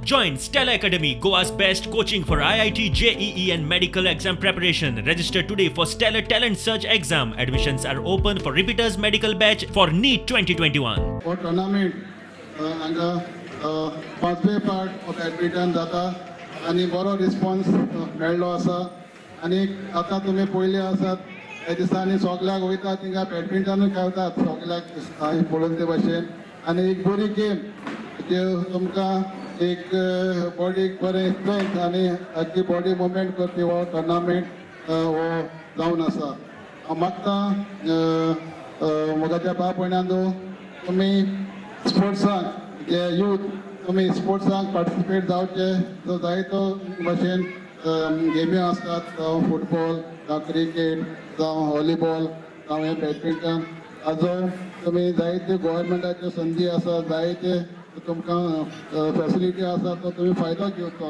Join Stellar Academy, Goa's best coaching for IIT, JEE and medical exam preparation. Register today for Stellar Talent Search exam. Admissions are open for repeaters medical batch for NEET 2021. हो tournament हांगा पांचवे part of badminton जाता आनी बरो response मेळ्ळो आसा. आनी आतां तुमी पयले आसात, ह्या दिसांनी सगल्याक वयता थिंगा बॅडमिंटनूय खेळटात सगल्याक हांवें पळोवन ते भाशेन. आनी एक बरी गेम त्यो तुमकां एक बॉडीक बरें स्ट्रेंथ आनी आख्खी बॉडी मुवमेंट करपी हो टुर्नामेंट हो जावन आसा. हांव मागता, म्हज्या भाव भयणांनो, तुमी स्पोर्ट्साक जे यूथ, तुमी स्पोर्ट्साक पार्टिसिपेट जावचे. जो जायतो भशेन गेमी आसतात, जावं फुटबॉल, जावं क्रिकेट, जावं व्हॉलीबॉल, जावं हें बॅडमिंटन. हाजो तुमी जायते गोवोरमेंटाच्यो संदी आसा, जायते तुमकां फॅसिलिटी आसा, तो तुमी फायदो घेवचो.